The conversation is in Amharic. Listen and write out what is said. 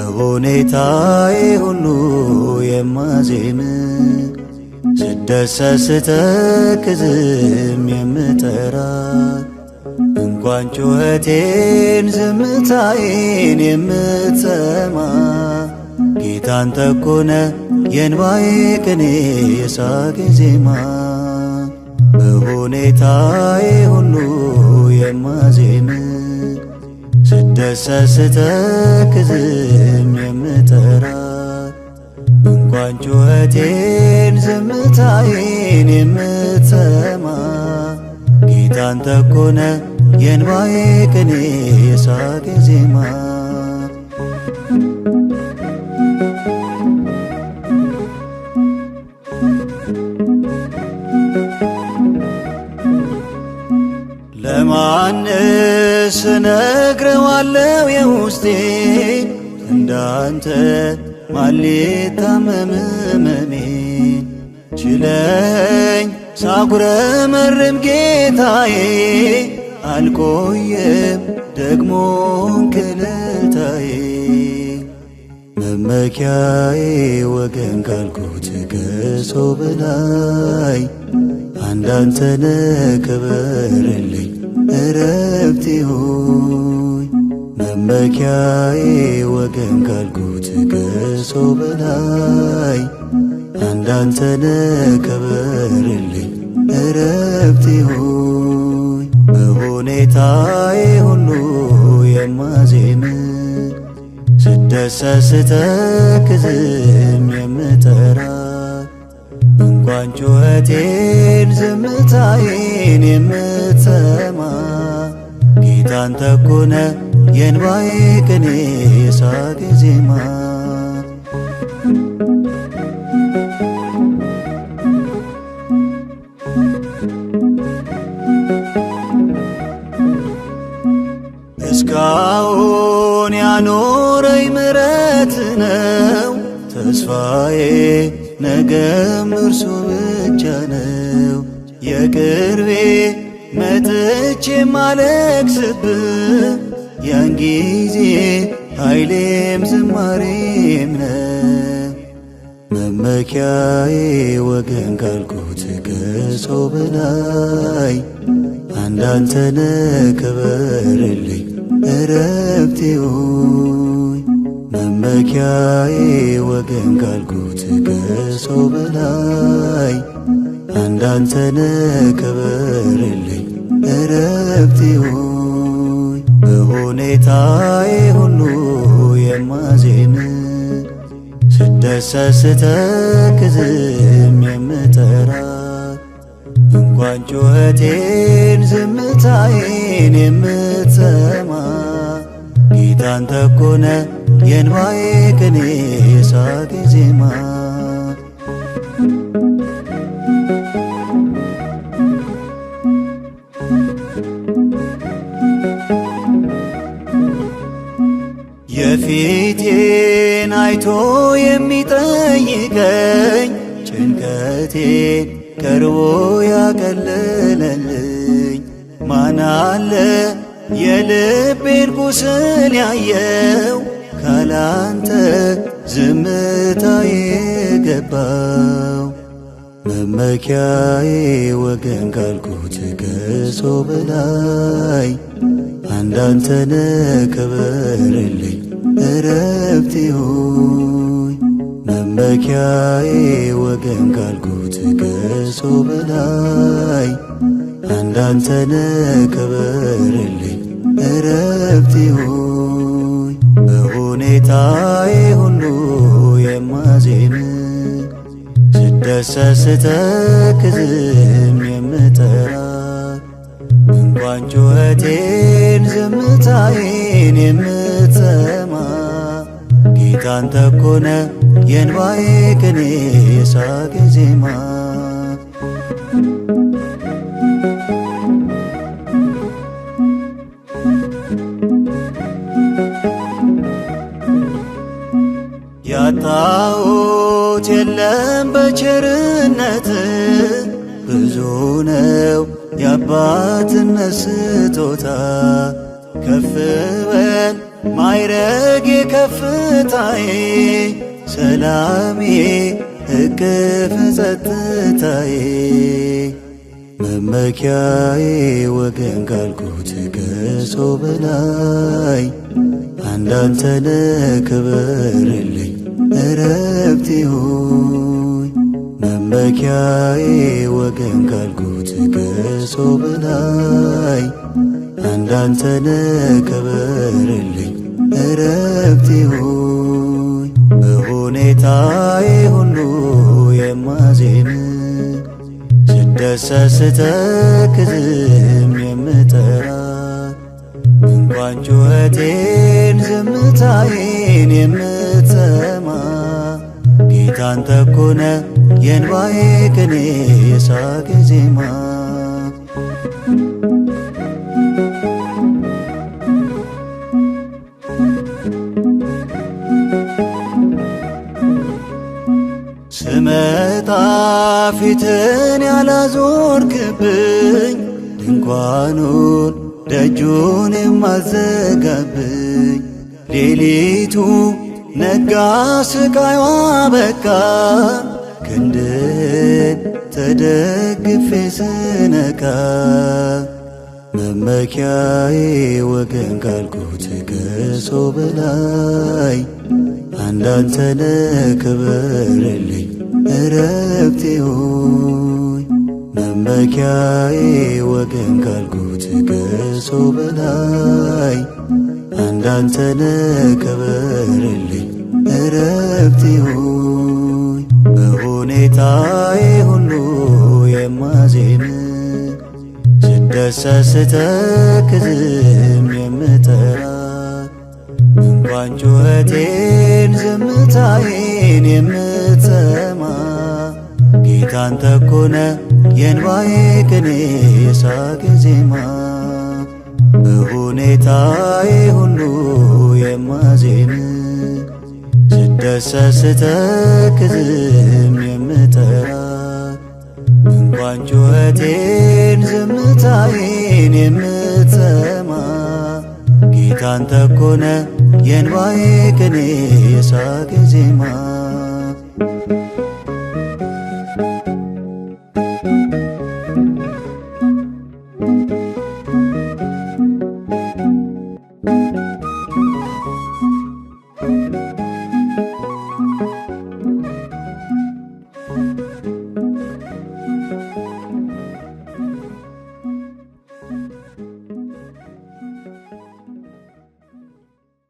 በሁኔታዬ ሁሉ የማዜም፣ ስደሰት ስተክዝም የምጠራ፣ እንኳን ጩኸቴን ዝምታዬን የምትሰማ፣ ጌታን ተኮነ የእንባዬ ቅኔ የሳቄ ዜማ። በሁኔታዬ ሁሉ የማዜም፣ ስደሰት ስተክዝም የምጠራ፣ እንኳን ጩኸቴን ዝምታዬን የምትሰማ፣ ጌታን ተኮነ የእንባዬ ቅኔ የሳቄ ዜማ። ለማንስ እነግረዋለሁ የውስጤን? እንዳንተ ማን ሊታመም ሕመሜን? ችለኝ ሳጉረመርም ጌታዬ፣ አልቆየም ደግሞ ክልታዬ። መመኪያዬ ወገን ካልኩት ከሰው በላይ፣ አንዳንተነ ክበርልኝ እረፍቴ ሆይ። መመኪያዬ ወገን ካልኩት ከሰው በላይ፣ አንዳንተነ ክበርልኝ እረፍቴ ሆይ። በሁኔታዬ ሁሉ የማዜም፣ ስደሰት ስተክዝም የምጠራ፣ እንኳን ጩኸቴን ዝምታዬን የምትሰማ፣ ጌታን ተኮነ የእንባዬ ቅኔ የሳቄ ዜማ። እስካሁን ያኖረኝ ምሕረት ነው፣ ተስፋዬ ነገም እርሱ ብቻ ነው። የቅርቤ መጥቼ ማለቅስብ፣ ያን ጊዜ ኃይሌም ዝማሬም ነው። መመኪያዬ ወገን ካልኩት ከሰው በላይ፣ አንዳንተነ ክበርልኝ እረፍቴ ሆይ። መመኪያዬ ወገን ካልኩት ከሰው በላይ፣ አንዳንተነ ክበርልኝ እረፍቴ ሆይ። በሁኔታዬ ሁሉ የማዜም፣ ስደሰት ስተክዝም የምጠራ፣ እንኳን ጩኸቴን ዝምታዬን የምትሰማ፣ ጌታን ተኮነ የእንባዬ ቅኔ የሳቄ ዜማ። የፊቴን አይቶ የሚጠይቀኝ፣ ጭንቀቴን ቀርቦ ያቀለለልኝ ማን አለ? የልቤን ቁስል ያየው፣ ካላንተ ዝምታ የገባው። መመኪያዬ ወገን ካልኩት ከሰው በላይ፣ አንዳንተነ ክበርልኝ እረፍቴ ሆይ። መመኪያዬ ወገን ካልኩት ከሰው በላይ፣ አንዳንተነ ክበርልኝ እረፍቴ ሆይ። በሁኔታዬ ሁሉ የማዜም፣ ስደሰት ስተክዝም የምጠራ፣ እንኳን ጩኸቴን ዝምታዬን የምትሰማ፣ ጌታን ተኮነ የእንባዬ ቅኔ የሳቄ ዜማ። ያጣሁት የለም በቸርነት፣ ብዙ ነው የአባትነት ስጦታ። ከፍ በል ማይረጌ ከፍታዬ፣ ሰላሜ እቅፍ ጸጥታዬ። መመኪያዬ ወገን ካልኩት ከሰው በላይ አንዳንተነ ክበርልኝ እረፍቴ ሆይ። መመኪያዬ ወገን ካልኩት ከሰው በላይ አንዳንተነ ክበርልኝ እረፍቴ ሆይ። በሁኔታዬ ሁሉ የማዜም፣ ስደሰት ስተክዝም የምጠራ፣ እንኳን ጩኸቴን ዝምታዬን የምትሰማ፣ ጌታን ተኮነ የእንባዬ ቅኔ የሳቄ ዜማ። ስመጣ ፊትን ያላዞርክብኝ፣ ድንኳኑን ደጁን የማዘጋብኝ፣ ሌሊቱ ነጋ ስቃዩ በቃ፣ ክንድን ተደግፌ ስነቃ። መመኪያዬ ወገን ካልኩት ከሰው በላይ አንዳንተነ ክበርልኝ እረፍቴ ሆይ። መመኪያዬ ወገን ካልኩት ከሰው በላይ አንዳንተነ ክበርልኝ እረፍቴ ሆይ። በሁኔታዬ ሁሉ የማዜም፣ ስደሰት ስተክዝም የምጠራ፣ እንኳን ጩኸቴን ዝምታዬን የምትሰማ፣ ጌታን ተኮነ የእንባዬ ቅኔ የሳቄ ዜማ። በሁኔታዬ ሁሉ የማዜም፣ ስደሰት ስተክዝም የምጠራ፣ እንኳን ጩኸቴን ዝምታዬን የምትሰማ፣ ጌታን ተኮነ የእንባዬ ቅኔ የሳቄ ዜማ።